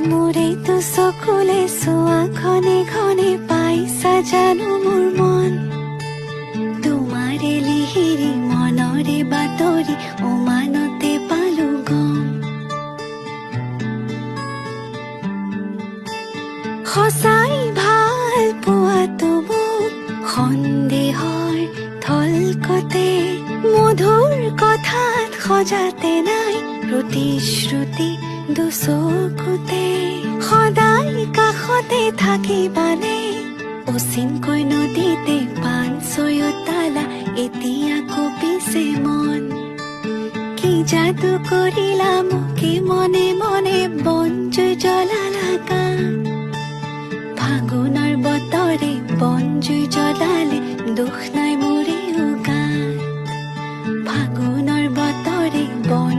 মোৰেতো চকুলে চোৱা ঘনে ঘনে পাইছা জানো মোৰ মন। তোমাৰে লিহিৰি মনৰে বাতৰি উমানতে পালো গম। সঁচাই ভাল পোৱাটো মোক সন্দেহৰ থলকতে, মধুৰ কথাত সজাতে নাই প্ৰতিশ্ৰুতি দুচকুতে। সদায় কাষতে থাকিবানে অচিনকৈ নদীতে পান চয়তালা এতিয়া কঁপিছে মন। কি যাদু কৰিলা মোকে মনে মনে বনজুই জ্বলালা গান। ফাগুনৰ বতৰে বনজুই জ্বলালে দুখ নাই।